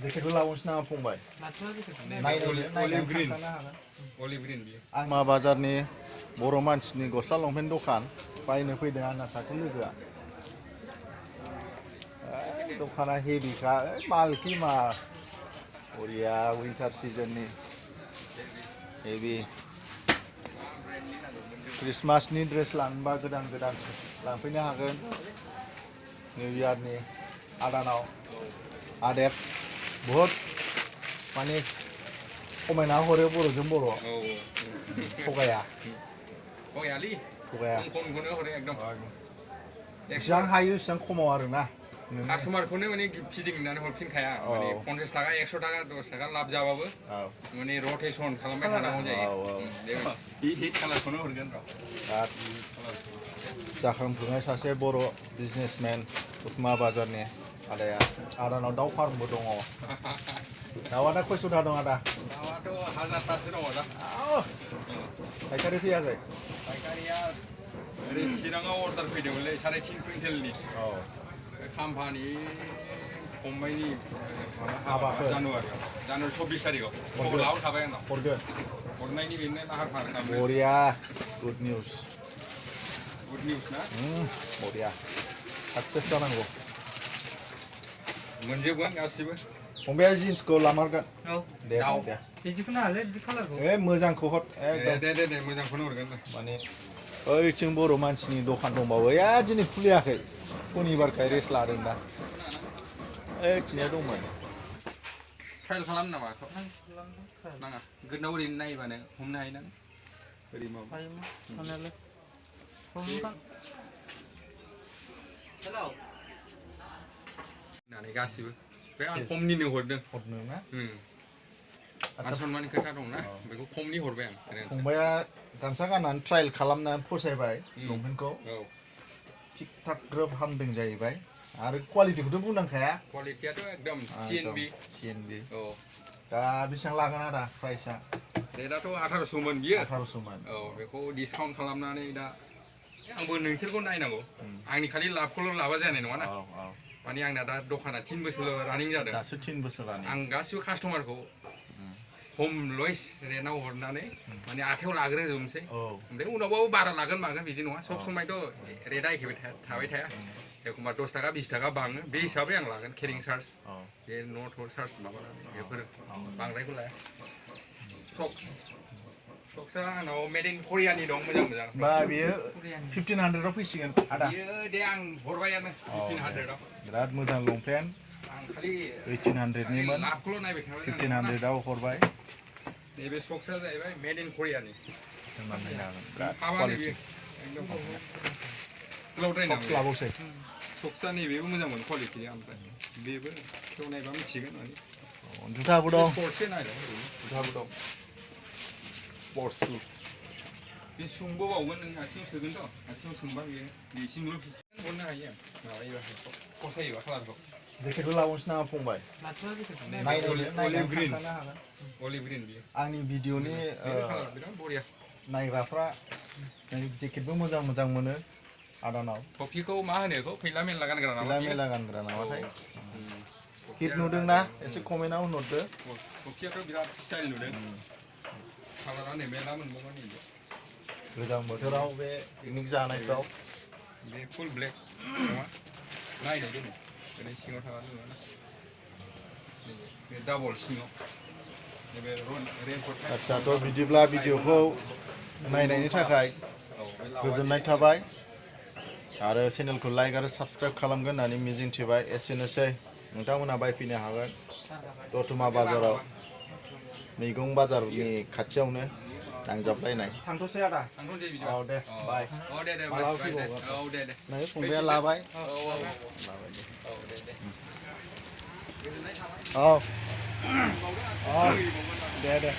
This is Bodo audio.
जेकेटखौ लाबोनोसै नामा फंबाय? आं बाजारनि बर' मानसिनि गस्ला लंपेन्ट दखान बायनो फैदों आंना सासे लोगोआ। दखाना हेभिखा मालखि माल बरिया विन्टार सिजननि हेभि क्रिसमासनि ड्रेस लानोबा गोदान गोदान लांफैनो हागोन। निउ इयारनि आदानाव आदेर बहुत माने खमायना हरो बर'जों बर' थगाया जेसेबां हायो एसेबां खमाव आरोना कास्टमारखौनो माने फिदिंनानै हरफिनखाया माने 50 थाखा 100 थाखा 10 थाखा लाब जाबाबो माने रटेसन खालामबाय थानांगौ जायो हिट कालारखौनो हरगोन र' जाखांफुनाय सासे बर' बिजनेसमेन दतमा बाजारनि आदाया आदानाव दाउ फार्मबो दङ। दाउआ दा खयस'था दं आदा? दाउआथ' 1000थासो दङ दा। फायखारि फैयाखै? फायखारिया ओरै चिराङाव अर्डार फैदोंमोनलै 3.5 कुइन्टेलनि खाम्फानि फंबायनि हाबाखौ जानुवारि 24 तारिखआव खबर लाहरखाबाय आंनाव हरगोन हरनायनि बेनो लाहार फाहार खालामदों। बरिया गुड निउस ना बरिया साक्सेस जानांगौ मोनजोबगोन गासिबो। फंबाया जिन्सखौ लामारगोन दे दे बिदिखौनो हाले बिदि खालारखौ मोजांखौ हर दे मोजांखौनो हरगोन माने ओइथिं बर' मानसिनि दखान दंबावो दिनै खुलियाखै शनिबारखाय रेस्ट लादों दा ओइथिंनिया दंमोन। ट्रायल खालाम नामा नाङा गोदनाव ओरैनो नायबानो हमनो हायो ना ओरै माबा होननानै गासिबो बे आं खमनिनो हरदों हरनो ना सनमाननि खोथा दंना बेखौ खमनि हरबाय आं। फंबाया गामसा गाननानै ट्रायल खालामनानै फसायबाय लंपेन्टखौ थिग थाक ग्रोब हामदों जाहैबाय आरो क्वालिटिखौथ' बुंनांखाया क्वालिटियाथ' एकदम CNB दा बेसेबां लागोन आदा प्राइसआ? रेटआथ' 1800मोन बियो 1800मोन बेखौ डिसकाउन्ट खालामनानै दा आंबो नोंसोरखौ नायनांगौ आंनि खालि लाबखौल' लाबा जानाय नङा ना माने आंना दा दखाना 3 बोसोरल' रानिं जादों दासो 3 बोसोर रानिं आं गासिबो कास्टमारखौ हम लयस रेटआव हरनानै माने आखायाव लाग्रोजोबनोसै ओमफ्राय उनावबाबो बारा लागोन मागोन बिदि नङा सब समायथ' रेटआ एखे थाबाय थाया एखमबा 10 थाखा 20 थाखा बाङो बे हिसाबै आं लागोन केरिं चार्ज बे नट चार्ज माबानानै बेफोर बांद्रायखौ लाया। सक्सआ आंनाव मेड इन करियानि दं मोजां बा बियो 1500आव फैसिगोन आदा बियो दे आं हरबायानो 1500आव बिराद मोजां लंपेन्ट आं खालि 1800निमोन लाबखौल' नायबाय थाबाय 1500आव हरबाय। नैबे सक्सआ जाहैबाय मेड इन करियानि हाबानि बियो सक्स लाबावसै सक्सआ नैबेबो मोजांमोन क्वालिटिया ओमफ्राय बेबो खेव नायबा मिथिगोन माने जुथाबो दं स्पर्टसो नायदों जुथाबो दं स्पर्टस शु बे सुंबो बावगोन नों आथिङाव सोगोनथ' आथिङाव सोंबा बेयो बेसिमल' हरनो हायो माबायोबा फसायोबा खालारखौ जेकेटखौ लाबोनोसै नामा फंबाय? अलिभ ग्रिन बियो आंनि भिडिअनि बरिया नायग्राफ्रा जेकेटबो मोजां मोजां मोनो आदानाव टफिखौ मा होनो बेखौ फैला मेला गानग्रा नामाथाय हिट नुदोंना एसे कमेन्टआव होनहरदो टफियाथ' बिराद स्टाइल नुदों कालारा नै मेला मोनबावगोन नैबे गोजां बोथोराव बे पिकनिक जानायफ्राव बे फुल ब्लेक नङा नायनाय दङ ओरै सिङाव थाङा नङा बे डाबल सिङाव नैबे रेनकट आदसा थ' बिदिब्ला भिडिअखौ नायनायनि थाखाय गोजोननाय थाबाय आरो चेनेलखौ लाइक आरो साबस्क्राइब खालामगोन होननानै मिजिंथिबाय एसेनोसै नोंथांमोनहा बायफैनो हागोन दतमा बाजाराव मैगं बाजारनि खाथियावनो नांजाबलायनाय थांथ'सै आदा औ दे बाय मालाबा फैबावगोन नै फंबाया लाबाय औ दे